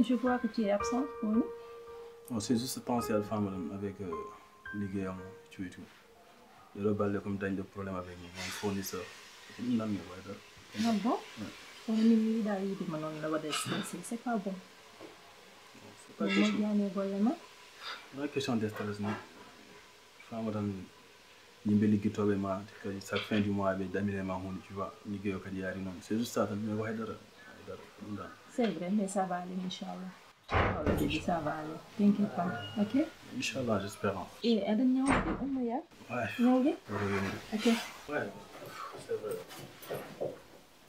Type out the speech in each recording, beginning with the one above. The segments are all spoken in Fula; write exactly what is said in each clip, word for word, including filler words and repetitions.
Je vois que tu es absent, oui. On s'est juste pensé à la femme avec euh, liggéeyam et tout et tout. Ɗeɗo balɗe komi dañde problème avec mon fournisseur. Ko ɗum nanmi ko waydara. Ah bon? Kono min mi yiɗa yiide ma noon no waɗa stressé, c'est pas bon. C'est pas question. Moƴƴani e golle ma. Wona question de stress non. Femme tan yimɓe liggitooɓe ma kadi chaque fin du mois ɓe damine ma hunde tu vois liggey o kadi yaari noon c'est juste ça tan mais ko haydara haydara ko ɗum ɗan. C'est vrai, mais ça va aller, inchallah. Wala jodi ça va aller. T'inquiète pas, ok? Inchallah, j'espère. E aɗa ñawde ummoya? Ouais. Ñawde? Wala yonde. Ok. Ouais. C'est vrai.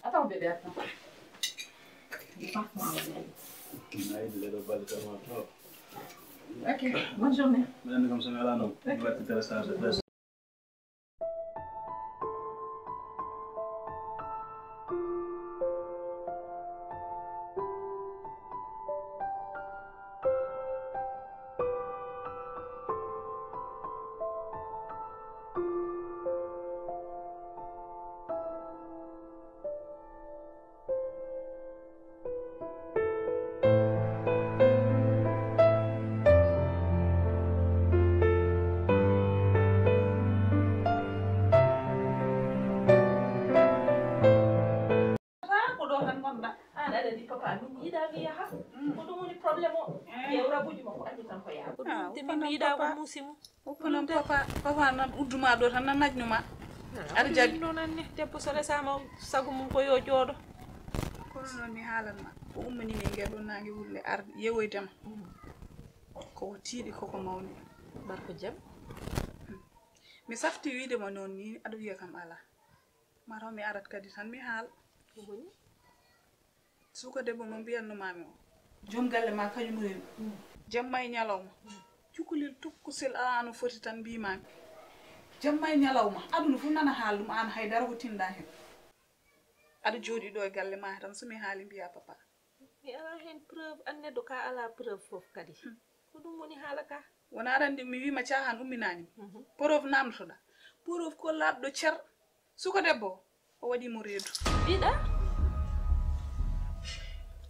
Attends bébé, attends. Parfois, on est. Nayi de ɗo balɗe tellement trop. Ok, bonne journée. Minen kam so mi alaa noon mi watti télécharge. Ko ɗo tan ngonɗa an aɗa ndi papa min yiɗa mi yaha. Ko ɗum woni problème o? Ƴeew rabuji makko andi tan ko yaha. Ko ɗum te min mi yiɗa ko muusi mum. Ko non papa papa nan udduma ɗo tan nan najnuma. Aɗa jaɓi ɗo nan ni debbo so resama sago mum ko yo jooɗo. Kono noon mi haalan ma ko ummani min ngel ɗo nange wulle arde yewoydema. Koko tiiɗi koko mawni. Barko jam. Mi safti wiide mo noon ni aɗa wiya kam ala. Mataw mi arat kadi tan mi haal. Suka debbo mo mbiyannumami o joom galle ma kañum rewi. Jamma e ñalawma cukalel tukkusel alaa no foti tan mbimami. Jamma e ñalawma aduna fof nana haal ɗum an haydara ko tinɗa hen. Aɗa jooɗi ɗo e galle ma tan somi haali mbiya papa. Mi ala hen preuve an neɗɗo ka ala preuve fof kadi. Ko ɗum woni haala ka. Wona aɗa andi mi wima cahan umminanima. Preuve namdotoɗa. Preuve ko laaɓɗo cer. Suka debbo o waɗi mo reedu. Mbiɗa?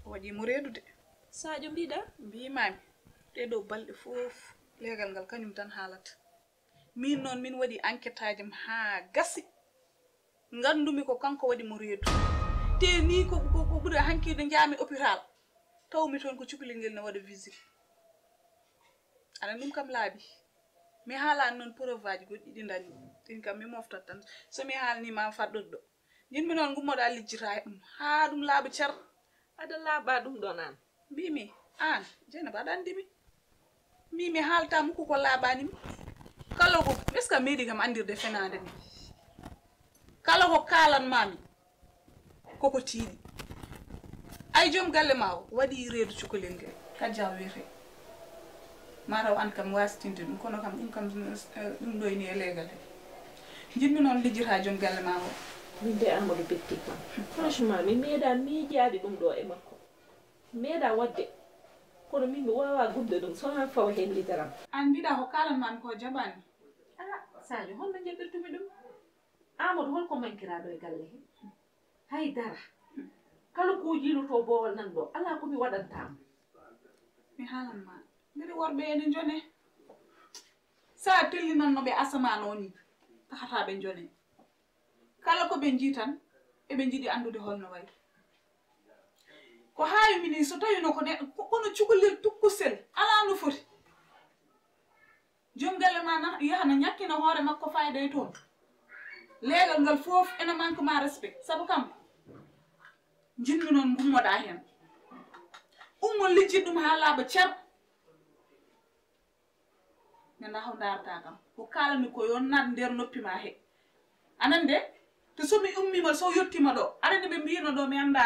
O waɗi mo reedu de. Sadio mbiɗa? Mbimami ɗeɗo balɗe fof leegal ngal kañum tan haalata. Min noon min waɗi enquête aji am haa gasi. Ngandumi ko kanko waɗi mo reedu. Te ni ko ko ɓuri hanki nde njaami hôpital. Tawmi toon ko cukalel ngel ne waɗa visite. Aɗa ɗum kam laaɓi. Mi haalani noon preuve aji goɗɗi ɗi dañmi ɗin kam mi moftat tan so mi haalnima faɗɗoɗo. Jinmi noon gummoɗa lijjita e ɗum haa ɗum laaɓa cer. Aɗa laaɓa ɗum ɗon an. Mbimi an jeynaba aɗa andimi. Min mi haalta mukku ko laaɓani mi. Kala ko est ce que a meeɗi kam anndirde fenaande ni? Kala ko kaalanmami koko tiiɗi. Ay joom galle ma o waɗi reedu cukalel ngel kajja wiyete. Mataw an kam wasitinde ɗum kono kam ɗum kam ɗum ɗoyni e leegal he. Jiɗmi noon lijjita joom galle ma o. Min de Amadou betti kam. Franchement mi meeɗa miijaade ɗum ɗo e makko. Meeɗa waɗde kono min mi wawa gumde ɗum sona fawa hen litaram. An mbiɗa ko kalanmami ko jaɓani. A Sadio holno jaɓirtumi ɗum? Amadou holko mankiraɗo e galle he? Hay dara. Kala ko jiiloto boowal nan ɗo ala ko mi waɗantamo. Mi haalanma mbiɗa worɓe ene jone. Sa tellinanno ɓe asamano ni tahata ɓe jone. Kala ko ɓe njii tan eɓe njiɗi anndude holno wayi. Ko haawi mi nii so tawino ko neɗɗo kono cukalel tukkusel alaa no foti. Joom galle ma na yaha na ñakkina hoore makko fayda e toon. Leegal ngal fof ena manque ma respect sabu kam. Jinmi noon ngummoɗa heen. Ummo lijjit ɗum haa laaɓa cer. Nana haw darata kam ko kalami ko yo nat nder noppi ma he. Anan de to somi ummima so yettima ɗo arani ɓe mbino ɗo mi anda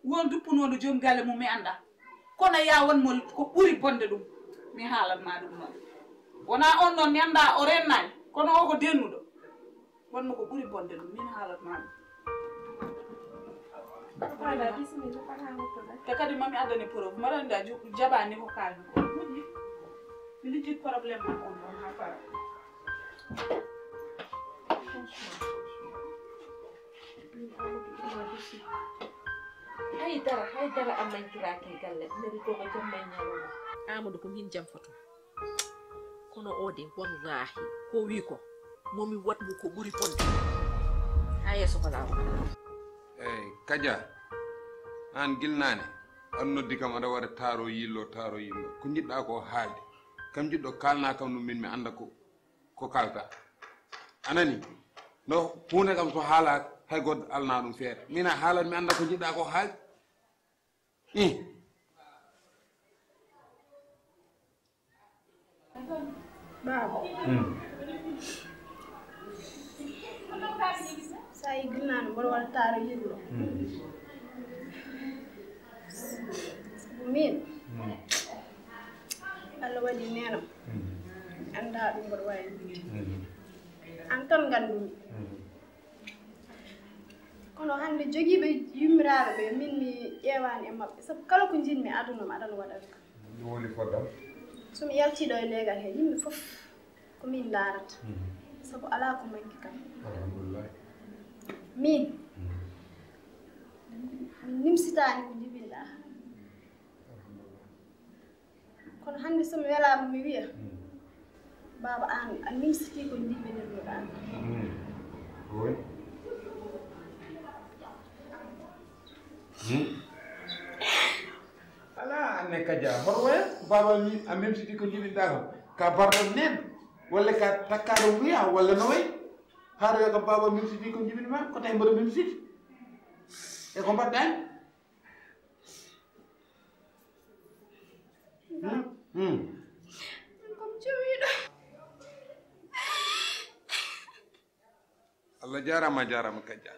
won duppunoɗo joom galle mum mi anda. Kono ya wonmo ko ɓuri bonde ɗum mi haalanma ɗum noon. Wona on noon mi anda o rennani kono o ko dennuɗo. Wonno ko ɓuri bonde ɗum min haalatma ɗum. Te kadi mami addani preuve mbaɗa andi a jaɓani ko kaaju ko moƴƴi. Mi lijjit probléme ma on ɗon ha fara. Hay dara, hay dara a mankiraaki e galle. Neri ko ko jamma e ñalawma. Amadou ko min jam foto. Kono o de, wallahi, ko wi ko, momi waɗ mo ko ɓuri bonde. Ha yeeso ko laawol. Eyyi, Kaja, an gilnaane, an noddi kam aɗa waɗa taaro yillo, taaro yillo. Ko njiɗɗa ko haalde. Kam njiɗɗo kaalna kam ɗum min mi annda ko, ko kaalta. A nani? No huunde kam so haalaaka, hay goɗɗo alna ɗum feere. Min a haalat mi annda ko njiɗɗa ko haalde. Ih. Baaba. Hmm. Sa yi gilnaano mboɗo waɗa taaro yirlo. Hmm. Sabu min. Hmm. Allah waɗi neeno. Hmm. Annda ɗum mboɗo wawi. Hmm. An tan ngandumi. Hmm. Kono hannde jogiiɓe yummiraaɓe ɓe, min mi ƴeewaani e maɓɓe, sabu kala ko njiɗmi aduna mi aɗa waɗa ɗum. Ɗum woni fodde am. So mi yaltii ɗo e leegal he, yimɓe fof ko min ndaarata. Mhm. Sabu alaa ko manki kam. Alhamdulillah. Min, mhm, mi nimsitaani ko njibinɗaa. Alhamdulillah. Kono hannde so mi welaama mi wiya, hmm, baaba, aan a nimsitii ko njibinirnoɗaa. Hmm. Wi. Hmm. Alaa, aan ne Kaja, hoto waya ko baaba mi a memsitii ko njibinɗaa kam. Ka barɗo nen, walla ka takkaɗo mbuya, walla no wayi? Haɗa wiya kam baaba memsitii ko njibinmaa, ko tawi mboɗo memsiti. E ko mbaɗɗaa ni? Hmm? Hmm. Ko mi jowiiɗo. Allah jaaraama, jaaraama Kaja.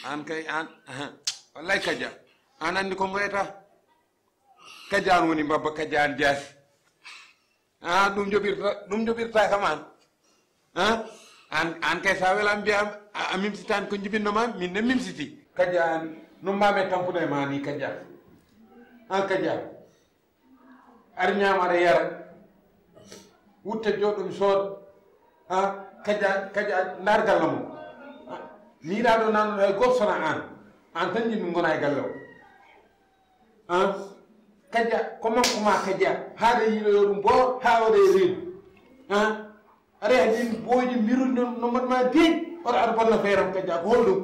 Aan kay aan, aha. Wallay Kaja. Aan anndi ko ngoyata. Kaja aan woni mbabba, Kaja aan jaasi. Ah, ɗum joɓirta, ɗum joɓirta kam aan. Ah, aan, aan kay sa welaama mbiya a, a mimsitaani ko njibinno ma, min ne mimsiti. Kaja aan, no mbaami tampude e ma ni Kaja. Aan Kaja. Ar ñaama aɗa yara. Wutta jooɗo mi sooda. Ah, Kaja, Kaja, ndaar galle mo. Ah, miiraa ɗo nan hay gooto sona aan. Aan tan njimmi ngona e galle o. Ah, Kaja, ko manque ma Kaja. Haade yiɗo yo ɗum boor, haa waɗa e reedu. Ah, aɗa yaha ɗin booyɗi mbiruɗi no, no mbaɗma deeƴi, oto aɗa bonna feeram Kaja, ko holɗum?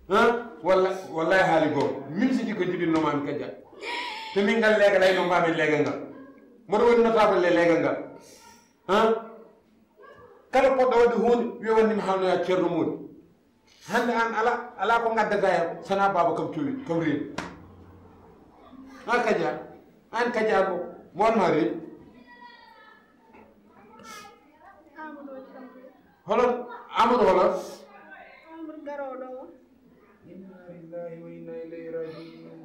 Ah, walla, wallahi haali goo. Min sidi ko jiɗinnomaami Kaja. To min ngal leega lay no mbaamin leega ngal. Mboɗo woni notable e leega ngal. Ah, kala poɗɗo waɗde huunde, wiya wonde mi haalnoya ceerno Moodi. Hannde aan alaa, alaa ko ngaddata hen, sana baaba kam cowi, kam reedu. Aan Kaja, aan Kaja ko, mo wonma reedu. Amadou waɗi kam reedu. Holo, Amadou holo? Amadou garooɗo o. Inna lillahi wa inna ilayhi rajiun.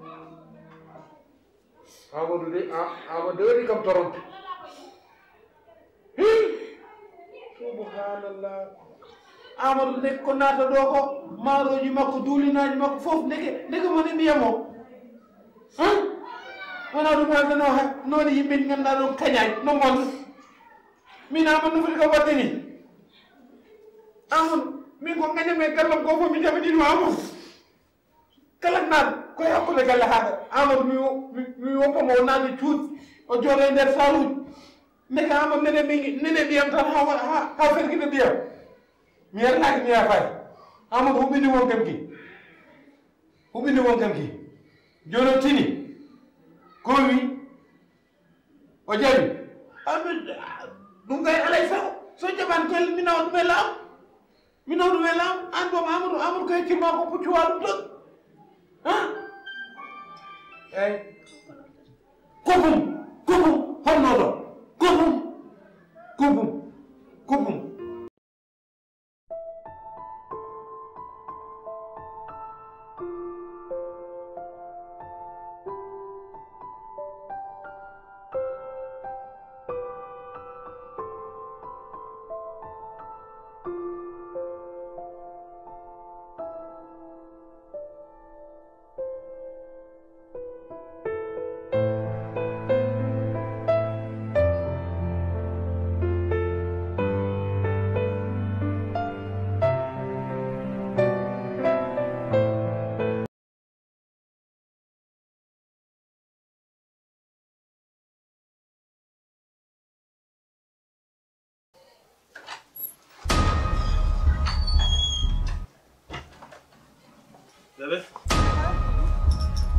Amadou de, a-, Amadou de waɗi kam toronto. Hi! Subhanallah. Amadou de ko naata ɗo ko, maaroji makko, duulinaaji makko fof, ndeke, ndeke mo ne mbiya mo. Hah? Wona ɗum haalde no ha, no waɗi yimɓe ngannduɗaa ɗon kañaaji, no ngonta. Min Amadou no foti kam waɗde ni. Amadou, min ko ngañam e gallam ko fof mi jaɓanino Amadou. Kala naan ko e hakkunde galle haɗa. Amadou mi wo-, mi, mi woppa mo o naati cuuɗi. O jooɗo e nder saaluuji. Ndeke Amadou nene ɓi-, nene ɓiyam tan ha wa-, ha, ha fergita ɓiyam. Mi yarlaaki mi yafaaki. Amadou huɓɓini won kam ki. Huɓɓini won kam ki. Jooni o tini. Ko wi? O jaɓi. Amin, ɗum kay alay sago. So jaɓan ko mi nawa ɗum e laamu. Mi nawa ɗum e laamu. An boom Amadou, Amadou ko heccir ma ko puccu waɗum ɗon. Ha? Eyi. Ko ɗum, ko ɗum, honno ɗo? Ko ɗum, ko ɗum, ko ɗum.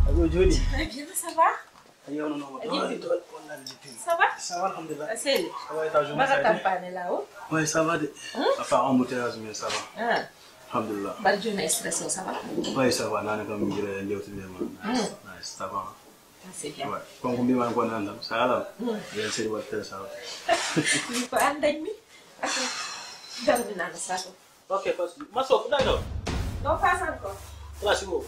Aɗo jooɗi? Très bien, ça va? A yewnanooma. A yewnanooma. Doole, doole, wallahi, mi tiiɗi. Ça va? Ça va, alhamdulillah. A selli? Ça va, étage o, mbaa ça va? Tampaani laawol? Oui, ça va de. Hmm? Enfin, embouteillage, mais ça va. Ah. Alhamdulillah. Mbar jooni stress o, ça va? Oui, ça va. Naane kam, mi jira en jewtinde ma. Hmm. Nice, ça va. Ah, c'est bien. Ouais. Kon ko mbiimi ko naan tan, so a alaa. Hmm. Yen seri waɗ très ça va. Min ko aan dañmi. Darmi naan sa ko. Ok, pas. Maso, ko daño? Non, pas encore. Place go.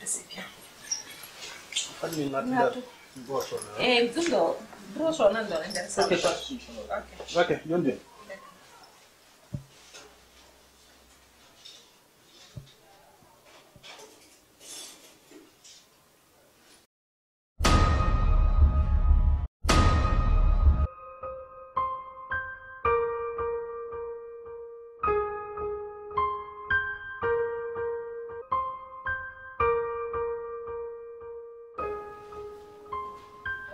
C'est bien. Fat min nattu nder broche o, eh, ɗum ɗo, broche o nan ɗo e nder salon. Ok, pas. Ok. Ok, yonde.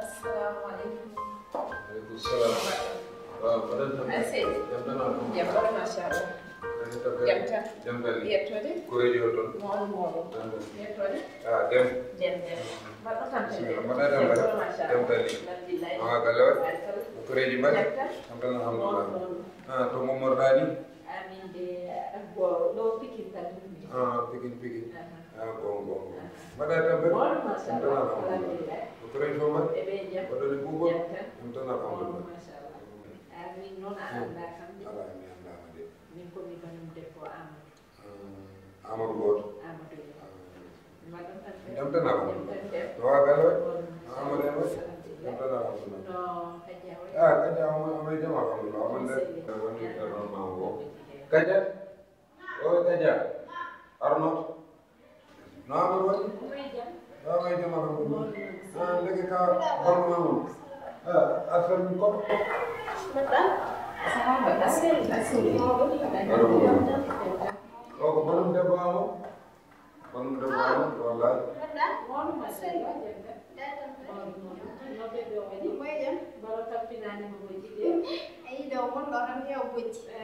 Assalamu aleykum. Aleykum salam. Waaw, madame Touré. Merci. Jam tan on? Jam tan, machallah. Jam tan. Jam tan. Yettoode? Koreejo o toon? Mawɗo, mawɗo. Jam tan. Yettoode? Ah, dem. Dem, dem. Mbaɗɗo tampere? Bismillah. Mbaɗɗa tampere? Jam tan, machallah. Jam tan. Alhamdulillah. Ah, galle waɗi? Barikalla. Koreeji mbaɗi? Jam tan. Jam tan, alhamdulillah. Mawɗo, mawɗo. Ah, to ngummotoɗaa ni? Amin de, ah, ko ɗo Pikin tan. Ah, Pikin, Pikin. Aha. Ah, bon, bon, bon. Aha. Mbaɗɗa tampere? Mawɗo, machallah. Jam tan, alhamdulillah. Alhamdulillah. Ko koreeji fof mbaɗi? Eɓe jam. Mbaɗɗon e ɓuuɓol? Jam tan. Jam tan, alhamdulillah. Mawɗo, machallah. Amin, noon a anndaa kam de. Alaa, mi anndaama de. Min ko mi banum debbo Amadou. Hmm, Amadou gooto? Amadou, eey. Ah. Mbaɗɗon tampere? Jam tan, alhamdulillah. Jam tan, jam. No wa galle waɗi? Mawɗo, machallah. Amadou en waɗi? Alhamdulillah. Jam tan, alhamdulillah. No Kadia waɗi? Ah, Kadia, omo, omo e jam, alhamdulillah. Omo nder, woni nder ɗon ma o. Kadia? O Kadia? Arnoto? No Amadou waɗi? Omo e jam. Omo e jam, alhamdulillah. Ah, ndeke ka banum Amadou. Ah, a salmini ko? Mbaɗɗa? Sahaba, a selli, a selli. Alhamdulillah. O ko banum debbo Amadou? Banum debbo Amadou, wallahi. Mbaɗɗa? Mawɗo, machallah. Jam tan. Mawɗo, mawɗo. No ɓeɓe o waɗi? Omo e jam. Baro tampinaani mo bojji de. Ayi, ɗo wonɗo tan heewa bojji. Ah.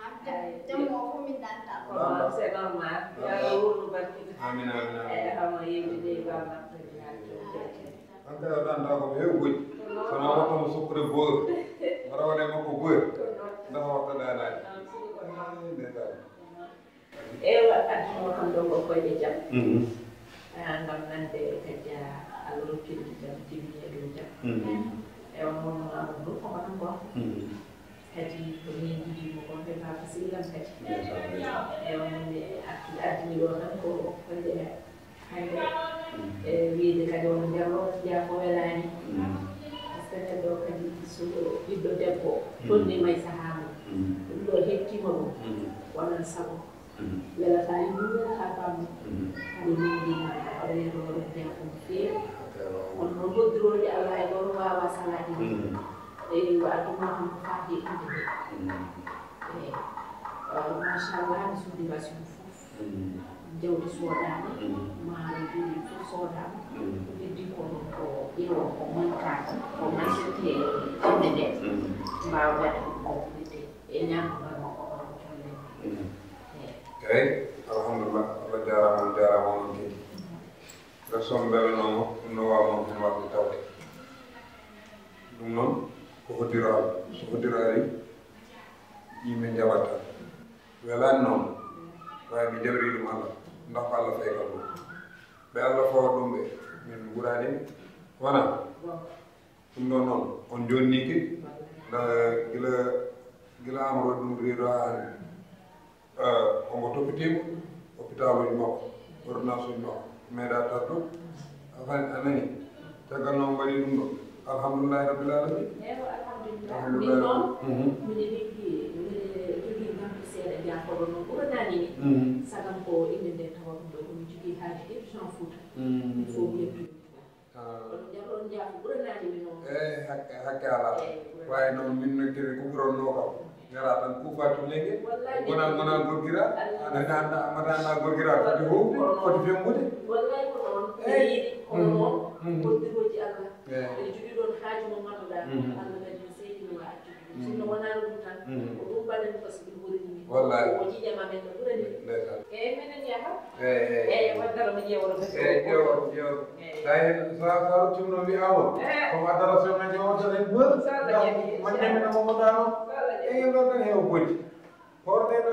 Ah, jam, jam o fof min ɗanta. Ko noon, c'est normal. Yo Allah wuurnu barkiɗo. Amin, amin, amin. Eyi, hamo yewtide e Baba Abdoulaye. An kay o ɗanta ko heewa bojji. Ko noon. Kono o waɗa mo sukkure boor. Mbaɗa waɗa e makko boor. Ko noon. Ndax o waɗta ɗaanaade. Noon, sigi ko noon. Eh, ndeysaan. Ko noon. Ewa, adduno kam ɗo ko koyɗe jam. Mhm. Ah, ngam nande Kadia, Allah rokkino jam, timmini e ɗum jam. Mhm. Ewa, mon Amadou, ko hono gorko. Mhm. Kadi ko min njiɗi mo ko, ɓe Baba Silla kadi. Ndeysaan, ndeysaan. Ewa, min mi arti, addini ɗo tan ko koyɗe hannde. Mhm. E wiyde kadi on nder Rohot Dia ko welaani. Mhm. Par ce que neɗɗo kadi so ɓiɗɗo debbo, mhm, tolniima e sahaa mum. Mhm. Ɗum ɗo heɓtiima ɗum. Mhm. Wonan sago. Mhm. Welataa yumma, welataa bamma. Mhm. Hade min mbima reeroore jaakum feewi. Ewa. Kono noon hoddirooji Allah hay gooto waawaa salaade ɗum. Mhm. Eyi, wa aduna kam ko faati e innde nde. Mhm. Eyi. Eh, machallah, mi suudiima simo fof. Mhm. Jawdi soodaama, mhm, maaro jooɗi fof soodaama. Mhm. Ko heddi ko ɗum ko ƴeewa ko mankaaka, ko mansete innde nde. Mhm. Mbaawa waɗde ɗum ko wiyetee e ñaamdu ngal makko ko ɗum jolle. Mhm. Eyi. Eyi, alhamdulillah, Allah jaaraama, on jaaraama, onon kadi. Personne mbelanooma, ɗum no waawa noon heen waɗde tawde. Ɗum noon, ko hoddiro Allah. So hoddiro arii, yimɓe njaɓat tan. Welaani noon, waawi mi jaɓrii ɗum Allah, ndax ko Allah fayi kam ɗum. Ɓe Allah fawata ɗum ɓe, min nguuraani ɓe. Wonaa? Ɗum ɗoon noon, on njoɗnike, nda gila, gila Amadou waɗi ɗum riido haa hannde. Eh, omo toppitiima, hôpitaluuji makko, ordonnance uji makko, meeɗa tattu. A fami, a nani? Caggal noon mbaɗi ɗum ɗo. Alhamdulillahi rabbil alamin. Eewa, alhamdulillah. Alhamdulillah. Min noon, mhm, miɗo liggi, miɗo jogii nganndi seeɗa Dia Kono noon ɓuranaani mi, mhm, sagam ko innde nde tawa ɗum ɗo ko mi jogii haaji urgent Fouta. Mhm. Il faut mi yettude. Ah. Kono njarɗon njaafo ɓuranaani mi noon. Eh, hakke, hakke alaa. Eh, ɓuranaani. Waawi noon min no kiri ko ɓurannoo kam. Ngara tan kuufa culle nge. Wallaay. Wona, wona gorgira. Wallaay. Ana anda, mata anda gorgira. Foti howde, foti fembude. Wallaay ko noon. Eh. Ɓe yiɗi, kono noon, mm, mm, golliroji Allah. Eh. Ɓe jogii ɗoon haaju mo ngannduɗaa, mhm, Allah kadi no seedino ma accude ɗum. Mm. Sinno wonaano ɗum tan, mhm, ko ɗum mbaɗen ko so ɗum horini min. Wallaay. Ko ƴiƴam amen no ɓurani min. Ndeysaan. Eeyi, minen yaha. Eeyi, eeyi. Eeyi, waɗ dara mo ƴeewoto. Eeyi, ƴeewoto, ƴeewoto. Eeyi. Tawi so, so a ruttuno wiyaama, eh, komo adara so ngaji o tan e bër. Sala ƴeewi. Man ƴamina mo mo daano. Sala ƴeewi. Eeyi, ɗo tan heewa bojji. Horɗe ɗo.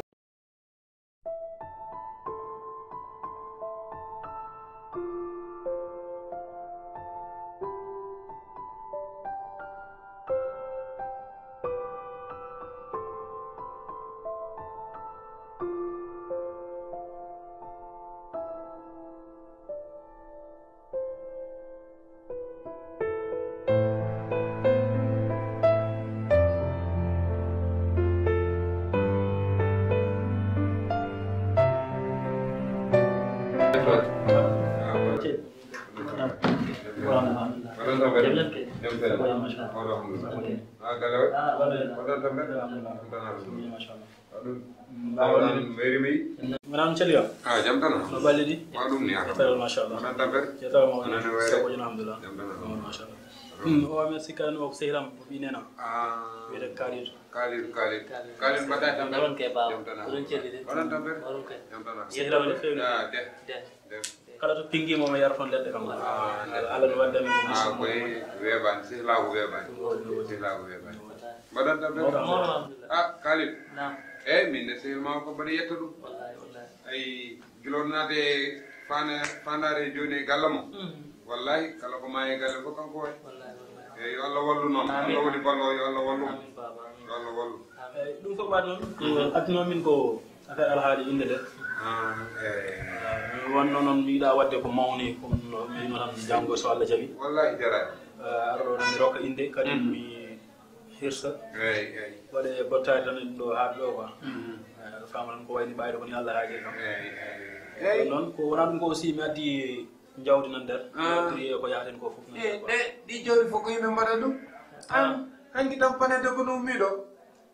Waɗan tampere. Jam tan. Machallah. Ah, gale waɗi? Ah, waɗan tampere. Alhamdulillah. Machallah. Ɗum mbaɗan meyri mi. Mbaɗan celi o? Ah, jam tan. No balli ɗi? Wa ɗum ni, alhamdulillah. Machallah. Mbaɗan tampere? Jam tan, mawɗo. Onon e wayre? Sabu, alhamdulillah. Jam tan. Mawɗo, machallah. Hmm, o merci kala no ko sehlam, o ɓii nena. Ah. Wiyete Khalid. Khalid, Khalid. Khalid. Khalid, mbaɗa tampere? Oɗon ke baawo. Jam tan. Oɗon celli de. Oɗon tampere? Oɗon ke. Jam tan. Sehlam no feewi. Ah, de. De. De. Kala to pinngii mo, mi yara toon leɗɗe kam. Ah, Allah no wadda min ko musidɗo. Ah, koy weeɓaani, sehilaagu weeɓaani. Sehilaagu weeɓaani. Mbaɗon tampere? Mawɗo, mawɗo, alhamdulillah. Ah, Khalid. Naam. Eeyi, min ne sehil maa ko mbaɗa yetta ɗum. Wallahi, wallahi. Ay, gila o naati e faana-, faandaare jooni e galle mo. Mm. Wallahi, kala ko maa e galle fof kanko waɗi. Wallahi, wallahi. Eeyi, yo Allah wallu noon. Amiin. Allah woni ballo, yo Allah wallu. Amiin, baaba, amiin. Yo Allah wallu. Amiin. Eeyi, ɗum fof waɗi noon, ko adduno min ko affaire alhaali innde nde. Ah, eeyi. Ah, mi wonno noon mi yiɗaa waɗde ko mawni, ko ɗum ɗo, mi yino tan janngo so Allah jaɓi. Wallahi jarani. Ah, arɗo ɗo mi rokka innde, kadi, mm, mi hirsa. Eeyi, eeyi. Waɗe bottaari tan e ɗo haa ɗo quoi. Mm. Ah, aɗa faama tan ko wayni ɓayde ko ni Allah haajiri kam. Eeyi, eeyi. Eeyi. Noon ko wonaa ɗum ko aussi mi addi jawdi nan nder. Ah. Prier ko yahaten ko fof nan nder quoi. Ɗe, ɗi jawdi fof ko yimɓe mbaɗa ɗum. Ah. An, hanki tan panede ko no ummi ɗo.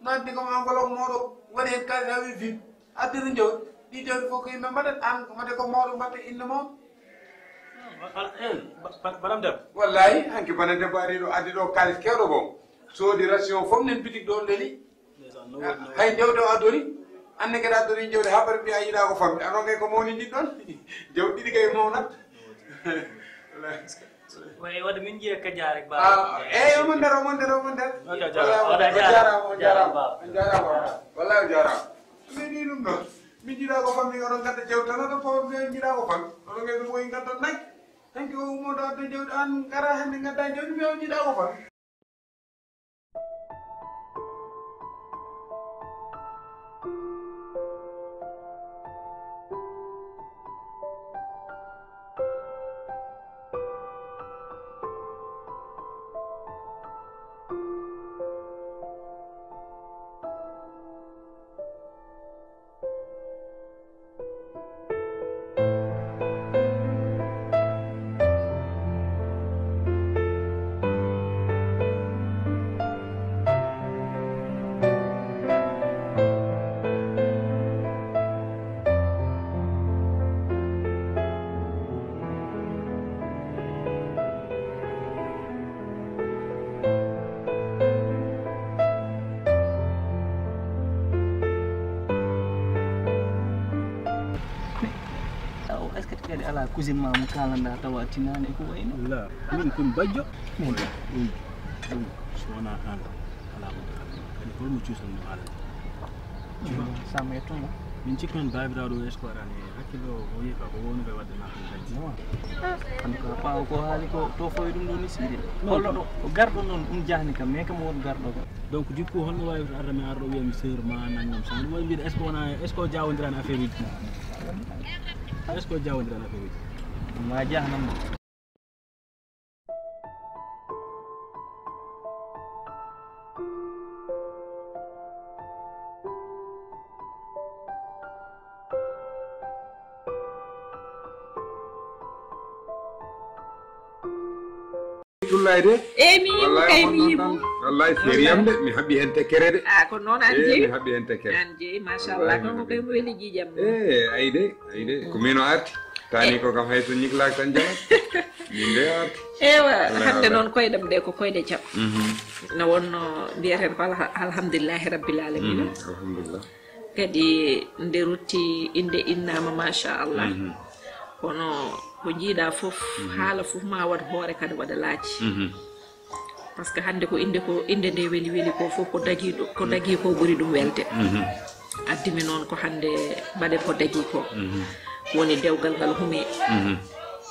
Noon ɗi ko ma ngolo mawɗo waɗi heen kaalis a wii vip. Addude jawdi, ɗi jawdi fof ko yimɓe mbaɗat, aan ko mbaɗe ko mawɗo mbaɗta innde mawɗo. Ala, eh, ba-, ba-, baɗam debbo. Wallahi, hanki bana debbo ari ɗo, addi ɗo kaalis keewɗo ko. Soodi ration fof nen bitik ɗo leli. Ndeysaan, no woodi, no woodi. Hay jawdi o addori, aan ne kadi addori jawdi haa bari mbiya yiɗaa ko famɗi. Ano kay ko mawni ndi ɗon. Jawdi ɗiɗi kay mawnat. Wallahi. Way, waɗde min njiya ka jaare, ba. Ah, eh, omo nder, omo nder, omo nder. Wallahi, wallahi, o jaaraama, o jaaraama, o jaaraama. Wallahi, o jaaraama. Min ni ɗum ɗon. Min njiɗaa ko fammi, oɗon ngadda jawdi tan, oɗon fo min njiɗaa ko fammi. Oɗon ngadda mo, en ngadda nag. Hanki o ummoɗo adda jawdi, aan ngara hannde ngadda jawdi, mi o njiɗaa ko fammi. Aw, est-ce que kadi alaa cousine ma mo kaalanɗaa tawa tinaani e ko wayi noon? La, min ko mi bajjo. Min. Ɗum, ɗum, so wonaa aan, alaa mo kadi holmo cuusanmi haalde? Sam e tungo. Min cikkan baabiraaɗo o, est-ce que aɗa anndi hakkille o, o yehi ka, ko woni kay waɗde ma ko kadi. En tout cas, paa o ko haali ko, to fawi ɗum ɗo ni siiri. Non. Hollo ɗo, o garɗo noon, ɗum jahni kam, mais kam o won garɗo kam. Donc, du coup, holno waawirta arde mi arɗo wiya mi sœur ma, nangam, sangam. Ɗum waɗi mbiɗa, est-ce que wona, est-ce que o jawondirani affaire uji? Est-ce que o jawondirani affaire uji? Ma jahnam. Tullaay de. Eyi, mi yimu kay, mi yimu. Wallaay, seeri yam de, mi haɓi heen tekkere de. A, ko noon an jeyi? Mi haɓi heen tekkere. An jeyi, machallah, kanko kay mo weli jiijam. Eyi, ayi de, ayi de, ko min o arti. Tani ko kam hay so ñiklaaka tan jamat. Min de arti. Ewa, hannde noon koyɗam ɗe ko koyɗe jam. Mhm. No wonno mbiyaten ko alhamdulillahi rabbil alamina. Mhm, alhamdulillah. Kadi nde rutti innde innama machallah. Mhm. Kono ko jiiɗa fof, mhm, haala fof ma waɗ hoore kadi waɗa laaci. Mhm. Par ce que hannde ko innde ko innde nde weli weli ko fof ko dagi ɗo ko dagi ko ɓuri ɗum welde. Mhm. Addimi noon ko hannde mbaɗen ko dagi ko. Mhm. Woni dewgal ngal hume. Mhm.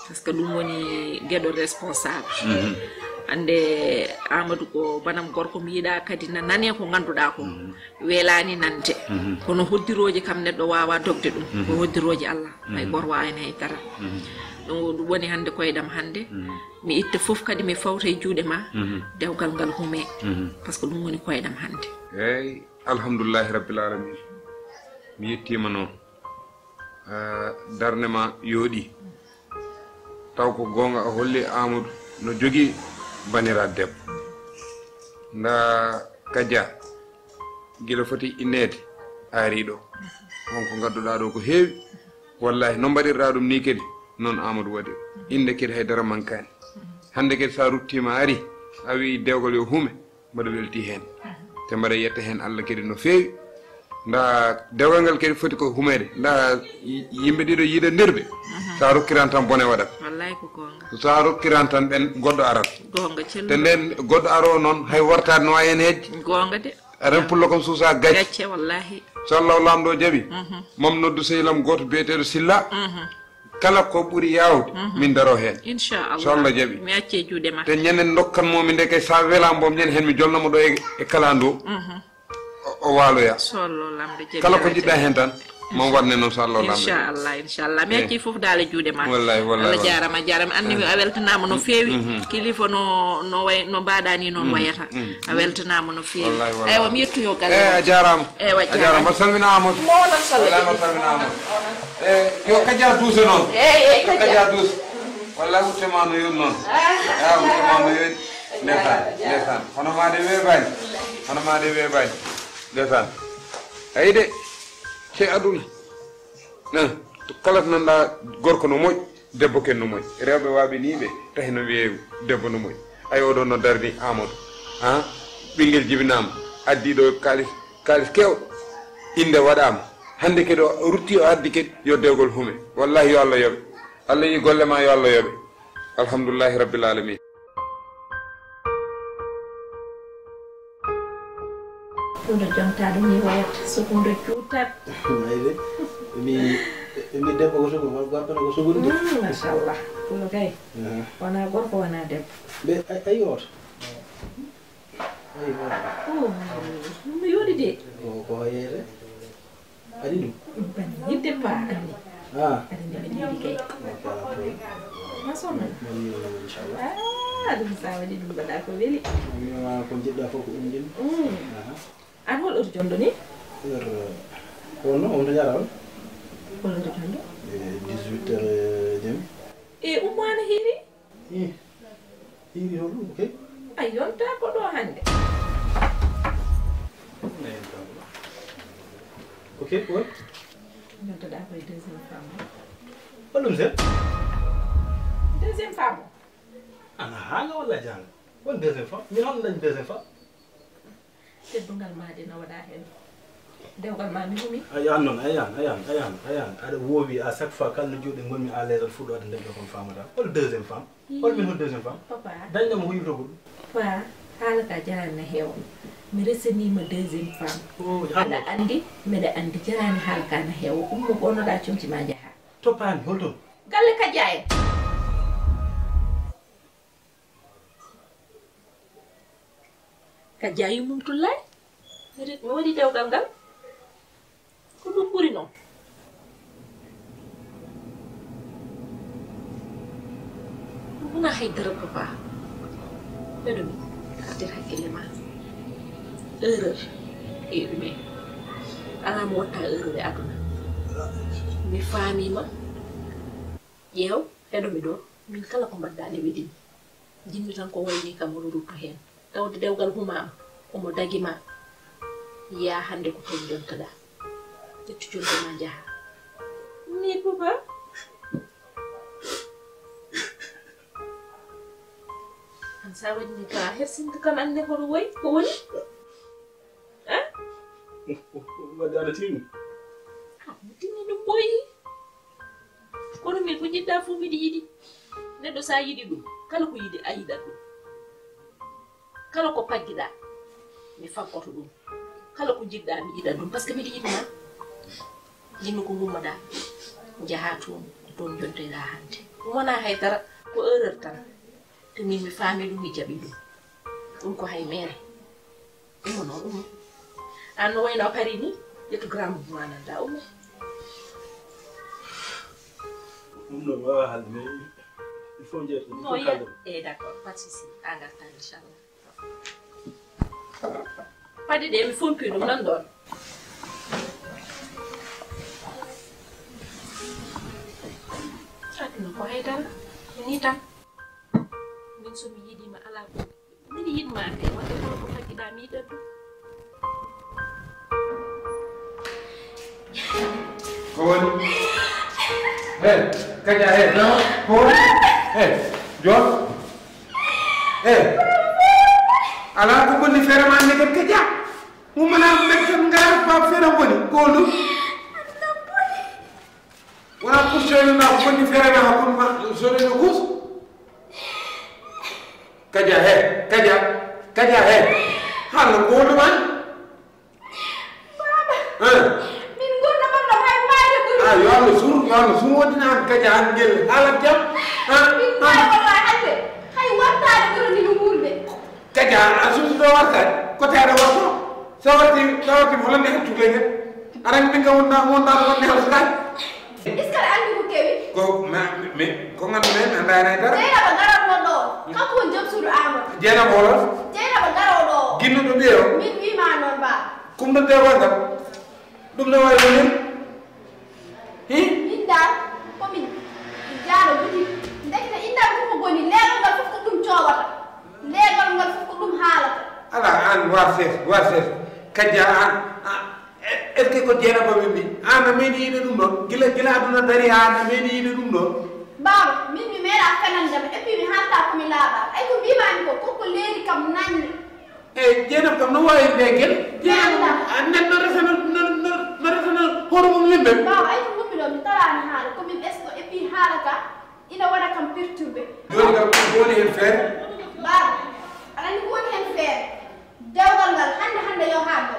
Par ce que ɗum woni geɗo responsable. Mhm. Hannde Amadou ko banam gorko mi yiɗa kadi na nane ko ngannduɗa ko. Mhm. Weelaani nande. Mhm. Kono hoddirooji kam neɗɗo waawaa dogde ɗum. Mhm. Ko hoddirooji Allah. Hay, mhm, gooto waawani hay dara. Mhm. Ɗum ɗum woni hannde koyɗam hannde. Mhm. Mi itta fof kadi mi fawta e juuɗe ma. Mhm. Dewgal ngal hume. Mhm. Par ce que ɗum woni koyɗam hannde. Eeyi, alhamdulillahi rabbil alamina. Mi yettiima noon. Ah, darnde ma yooɗi. Taw ko goonga a holli Amadou no jogii baniraaɗo debbo. Ndaa Kaja, gila foti inneede a arii ɗo. On ko ngadduɗaa ɗo ko heewi. Wallaahi no mbaɗirɗaa ɗum nii kadi noon Amadou waɗi. Innde kadi hay dara mankaani. Hannde kadi so a ruttiima a arii a wii dewgal yo hume. Mbaɗa welti heen. Te mbaɗa yetta heen Allah kadi no feewi. Nda dewgal ngal kadi foti ko humeede. Nda yimɓe ɗiɗo yiida ndirɓe. Sa rokkiran tan bone waɗat. Wallahi ko goonga. Sa rokkiran tan ɓen goɗɗo arat. Goonga celluɗo. Te nden goɗɗo aro noon hay wartaade no wawi heen hejje. Goonga de. Aren pullo kam suusa gacce. Gacce wallahi. So Allah o lamɗo jaɓi. Mam noddu sehil am gooto biyeteeɗo Silla. Kala ko ɓuri yaawde min daro heen. Inchallah. So Allah jaɓi. Mi acce juuɗe ma. Te ñanden ndokkanmomi nde kay sa welama boom ñande heen mi jolnamo ɗo e, e kalandu o o waaloya. So Allah lamɗo jaɓi. Kala ko jiɗɗa heen tan mom waɗne noon so Allah lamɗo. Inchallah inchallah mi acci fof daal e juuɗe ma. Wallahi wallahi. Allah jarama jarama anni mi a weltanama no feewi. Kilifa no no way no mbaɗani noon wayata. A weltanama no feewi. Wallahi wallahi. Eywa mi yettoyo galle. Eyyi a jarama. Eywa a jarama. Mbaɗa salminama. Mawɗo salminama. Mbaɗa salminama. Eyyi yo Kaja Duuse noon. Eyyi eyyi Kaja Duuse. Walla wutte ma no yoni noon. Ah wutte ma no yoni. Ndesan ndesan hono ma de weeɓani. Hono ma de weeɓani. Ndesan. Ayi de. Te aduna. Nan kala to nanɗa gorko no moƴƴi. Debbo ken no moƴƴi rewɓe waɓe ni ɓe tahi no wiye debbo no moƴƴi. Ay oɗo no darni Amadou ha ɓinguel jibinama addi ɗo kalis kalis kewɗo inde waɗama hande kadi o rutti o addi kadi yo dewgol hume. Wallahi yo Allah yoɓe. Allah yi golle ma yo Allah yoɓe. Alhamdulillahi rabbil alamin. Ɗum ɗo jontaɗo ni wayat so ɗum ɗo juutat. Ayde mi mi debbo ko sugu won gorko ko sugu de. Mm, machallah ɗum kay wona gorko wona debbo. Ɓe ay oto. Ay oto. Ɗum no yooɗi de. Ko ko hoyeede. Aɗa yiɗi ɗum? Bani yidde pa anni. Ah. Aɗa nde miɗa yiɗi kay. Ma sonna. Ah, ɗum sa waɗi ɗum mbaɗa ko weli. Ko jiɗɗa fof ko ɗum jin. An hol oto jondo ni? Heure ko wonno on to yara on? Hol oto jondo? E dix-huit heures jami. E ummaana hiiri? Ih. Hiiri hoɗum ok. A yonta ko ɗo hannde. Ok, what? Yontoɗa koye deuxième femme o. Hoɗum sen? Deuxième femme o. Ana haanga walla jaanga? Won deuxième femme? Min hono dañi deuxième femme? Teddungal ma de no waɗa heen. Dewgal ma mi humi. Ayan noon, ayan, ayan, ayan, ayan. Aɗa woowi à chaque fois kala no joɗi gonmi à l'aise aɗa fuɗɗo aɗa dañɗo kon famata. Hol deuxième femme? Hol min hol deuxième femme? Papa. Dañɗo mo ko yurto goɗɗum. Pa, haala ka jarani na heewa. Mi resanima deuxième femme. Oh, aɗa andi, mbeɗa andi jarani haala ka na heewa. Ummo ɓonnoɗa comci ma jaha. Toppani, hol toon? Galle kajja en. Kadi a yimmum tullaay mi waɗi dewgal ngal ko ɗum ɓuri noon. Ɗum wona haydara papa. Mbeɗo mi artir hakkille ma. Erreur e ɗume? Alaa mo watta erreur e aduna. Mi faamiima. Ƴeew heɗo mi ɗo. Min kala ko mbaɗɗa nde weɗimi. Jinmi tan ko wayni kam omo rutto heen. Tawde dewgal humaama, omo dagi ma. Yaa hannde ko toon njontoɗaa. Ƴettu conndi ma njaha. Ni ko ba? An sa waɗi ni ka hersinta kam annde hoto woy ko woni? Eh? Wadde aɗa tinni? Ah, mi tinni ɗum boyi. Kono min ko jiɗɗa fof miɗa yiɗi. Neɗɗo sa yiɗi ɗum, kala ko yiɗi a yiɗat ɗum. Kala ko paggiɗa mi faggoto ɗum. Kala ko jiɗɗa mi yiɗat ɗum parce que miɗa yiɗma. Jinmi ko ngummoɗa njaha toon ko toon jontoyɗa hannde. Ɗum wona hay dara ko erreur tan. Te min mi faami ɗum mi jaɓi ɗum. Ɗum ko hay mere. Ummo noon ummo. An no wayno a pari ni ƴettu grand boubou ma nanda ummo. Ɗum ɗo wawa haalde mais il faut jeeto ɗum fof kalda. Eh d'accord, pas de souci. A garta inchallah. Padi ɗe mi fompi ɗum nan ɗon. Aduna ko haydara ni tan. Min so mi yiɗima ala ko. Min yiɗma kay wonde kala ko faggiɗa mi yiɗat ɗum. Ko woni? He, kaja he. Ko woni? He, jon. He. Ala ko bonni feere ma ne kaja. Mumana men kan ngara ba feere boni. Ko lu. Wona pour sewni ma ko bonni feere ma hakkunde ma sewni no kus. Kaja he, kaja, kaja he. Halla ko wonde ma? Baba. Eh. Min gonna bam no hay faade buri. Ah, yo Allah sur, yo Allah sur wonde na kaja an gel. Hala jam. Ah, min ah. Wallahi hande. Hay wartaade buri ni no wuurde. Kaja a suusuɗo warta ko teeɗa warto so warti so warti mo lande hen tugle hen aran min kam wonda wonda wonde hen sukay. Est-ce que aɗa anndi ko kewi? Ko ma mi ko nganndu men mi annda hen hay dara. Jeynaba garawno ɗo kanko woni joom suudu Amadou. Jeynaba holo? Jeynaba garawɗo o ginnuɗo ɓiye o. Min wima noon ba. Kumɗo de wonda. Ɗum no wayi woni? Hi? Min dal ko min jaano buti ndekete innal ko ko goni leegal ngal fof ko ɗum coowata leegal ngal fof ko ɗum haalata. Ala an warses warses kajja an est ce que ko jeenaba min mbi an a meeɗi yiɗe ɗum ɗon gila gila aduna dari an a meeɗi yiɗe ɗum ɗon. Baaba min mi meeɗa fenande ma et puis mi haalta komi laaɓa ay ko mbimami ko koko leeri kam nanni. Eyi, Jeynaba kam no waawiri nde gel? Jeynaba, a nen no resana no no no resana hoore mum yimɓe. Baba, ay ko gummi ɗo, mi taraani haala, ko min ɓesɗo, et puis haala ka ina waɗa kam perturbé. Jooni kam ko woni heen feere? Baba, aɗa anndi ko woni heen feere? Dewgal ngal hannde hannde yo haa ɗo.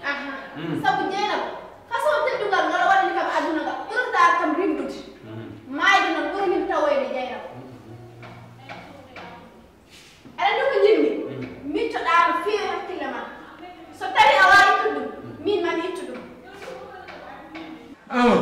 Aha. Sabu Jeynaba, façon teddungal ngal o waɗani kam aduna ngal ɓurata kam rimɗude. Maayde noon ɓurani mi tawoyde Jeynaba. Aɗa anndi ko njiɗmi? Miccoɗaa no feewi hakkille ma. So tawii a waawii ittude ɗum, miin maa mi ittu ɗum. Awa,